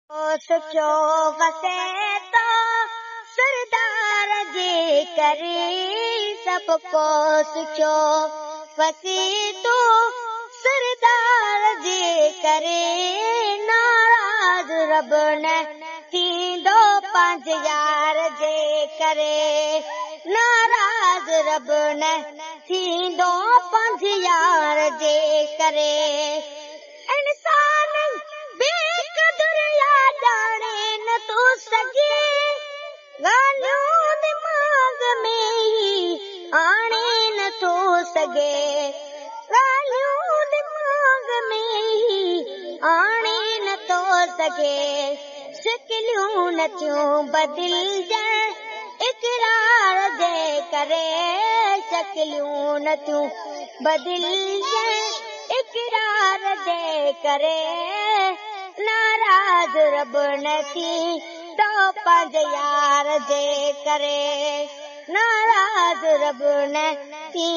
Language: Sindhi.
سکيو وسي ٿو سردار جي ڪري، سڀ ڪو سکيو وسي ٿو سردار جي ڪري. ناراض رب نه ٿيندو پنهنجي يار جي ڪري، ناراض رب نه ٿيندو پنهنجي يار جي ڪري. انسان بيقدر يا ڄاڻي نٿو سگهي، ڳالهيون دماغ ۾ ئي آڻي نٿو سگهي، ڳالهيون دماغ ۾ ئي آڻي نٿو سگهي. شڪليون نٿيون بدلجن اقرار جي ڪري، شڪليون نٿيون بدلجن اقرار جي ڪري. ناراض رب نه ٿيندو پنهنجي يار جي ڪري، ناراض رب نه